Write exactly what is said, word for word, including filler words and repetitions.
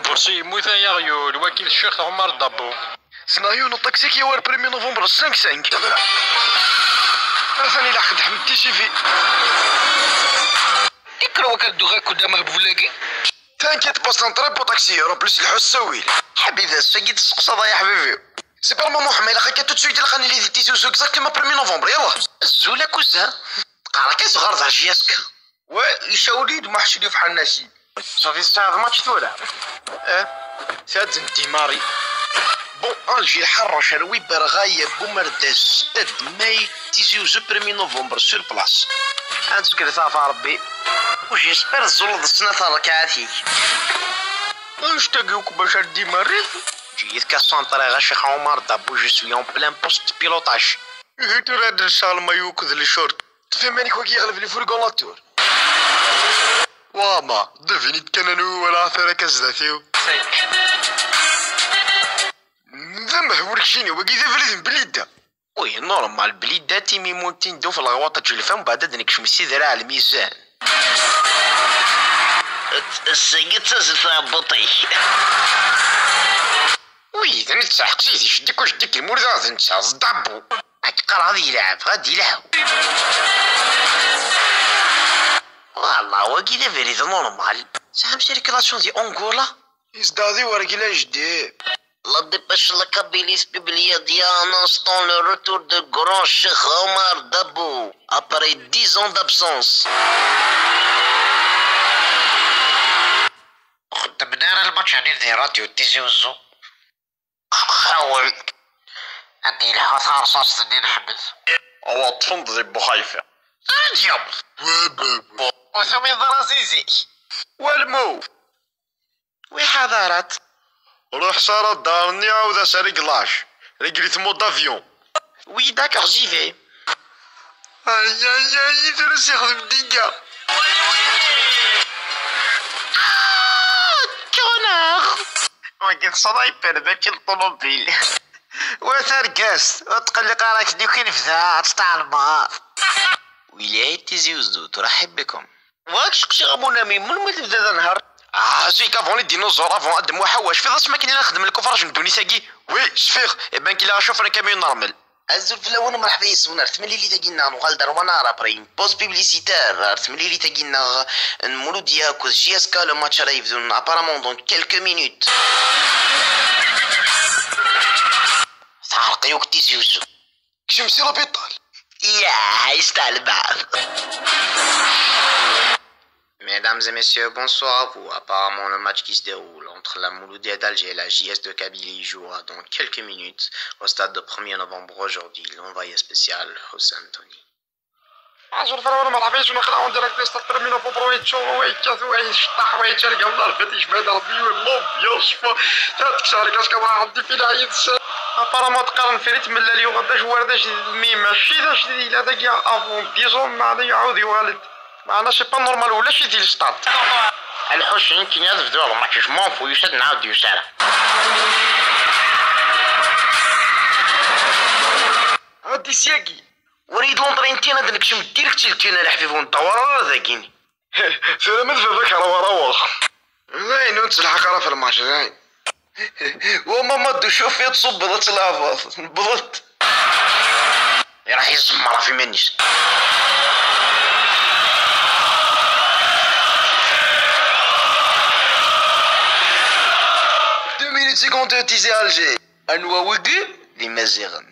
Bursi yemmut ay aɣyul, wagi d ccix Ɛumar Dabbu. Sneɣ yiwen n ṭaksi k-yawar premier novembre cinq cinq. Atan ilḥeq-d Ḥmed Tisifi. Ikker waka dduɣ akk-d amehbul-agi. T'inquiète pas, c'est un très beau taxi, en plus lḥu s ttawil. Ḥbib, d ass-agi d-tesseqsaḍ ay aḥbib-iw. C'est pas le moment, ma ilaq akka tout de suite ilaq ad nili di Tizi Uzzu exactement premier novembre, yallah. Azul a cousin. Qqareɣ-ak azɣar d J S K. Ouais, icawel-iyi-d Muḥ Crif Ḥanasi. Safi tesɛiḍ match tura? Eh, tadem di Mari. Bon, Alger ḥerrec ar wi berɣa ya Bumerdas, Stade May, Tizi Uzzu premier novembre sur place. Ad nsekret ɣef Rebbi. J'espère tẓulleḍ snat rrkaɛat-ik. Anect-agi akk bac ad d-imarrit. Ǧiyet ka centre ɣa Ccix Ɛumar Dabbu, je suis en plein poste de pilotage. Ihi tura ad d-nseɣ lmayu akked le short. Ṭṭef iman-ik, wagi yeɣleb le fourgon la tour. Wama, devinit kan anwi walaɣ tura akka zdat-iw. D amehbul keččini, wagi d abrid n Blida. Oui, normal, Blida, timi muntin ddu f leɣwaṭ ǧelfa, mbeɛd ad nekcem s idra lmizan. Seg tazelt tɛebbuṭ-ik. Oui, d netta, aqsi di jeddi-k u jeddi-k lmulud d netta, d Dabbu. Ad qqareɣ ad yelɛeb, ad yelḥu. Wallah, wagi d abrid normal. Tesɛam circulation di Angola? Yezdeɣ di Wergila jeddi. La dépêche la Kabylie publie il y a un instant le retour de grand Cheikh Omar Dabou après dix ans d'absence. Xeddmen ara lmatch-nni di radio Tizi Uzzu. Xawel. Ad yelḥu taṛṣaṣt-nni n Ḥmed. Awa ṭṭfen-d di Buxayfa. Rǧu! Wa baba. Ur tumineḍ ara si zik. Walmu. Wi ḥadarat. Ruḥ s ara ddarni, ɛawed-as réglages. Régler-t mode avion. Oui, d'accord, j'y vais. Ay, ay, ay, tura s-yexdem ddiga. Ah, ccɣel-aɣ! Wagi d sniper, mačči d ṭumubil. Wa targast, ur tqelliq ara, akken yukin bda, ad tɛelmeḍ. Wilayat Tizi Uzzu ترحب بكم. Wa, ad k-seqsiɣ a mon ami, melmi tebdiḍ anehhar? Ah, zik, avant les dinosaures, avant Adem Waḥawac, fiḍ asmi akken i la nxeddem lkufraj n ddunit-agi? Oui, cfiɣ, eh ben, qu'il a chauffé un camion normal. Azul fell-awen, mreḥba yes-wen ar temlilit-agi-nneɣ, nuɣal-d ar wannar après une pause publicitaire, ar temlilit-agi-nneɣ n Mouloudia akked J S K, le match ara yebdun apparemment dans quelques minutes. Teɛreq-iyi akk Tizi Uzzu. Kcem si l'hôpital. Ya, yesteɛleb. Mesdames et messieurs, bonsoir à vous. Apparemment, le match qui se déroule entre la Mouloudia d'Alger et la J S de Kabylie jouera dans quelques minutes au stade de premier novembre aujourd'hui. L'envoyé spécial, Hossein Tony. Azul fell-awen, mreḥba yes-wen, aql-aɣ en direct di stade premier novembre, wa yeččur, wa yekkat, wa yecṭeḥ, wa yettarga, wa lfit, yecba-d Rebbi, wa l'ambiance, fa-, ta teksa argaz, kama Rebbi fina yid-s. Apparemment qqaren Firi Tmellal yuɣal d ajwar d ajdid, mais mačči d ajdid, yella dagi avant dix ans, meɛna iɛawed yuɣal-d. Meɛna c'est pas normal, ulac-it di le stade. Lḥusin, kini ad bduɣ lmatch, je m'en fous, yusa-d nɛawed yusa ara. Adi syagi. Ur iyi-d l'entraîne-nni ad nekcem direct si lǧin a leḥbib, ur ndawar ara dagini. Tura ma d baba-k ara waraweɣ. Dayen ur nettelḥaq ara ɣef lmatch, dayen. Wa mama d ucufi ad tṣubbeḍ ad tleɛbeḍ. Newweḍ-d. Iruḥ izemmer ɣef iman-is. Deux minutes cinquante-deux, Tizi Alger. Anwa wigi? D Imaziɣen.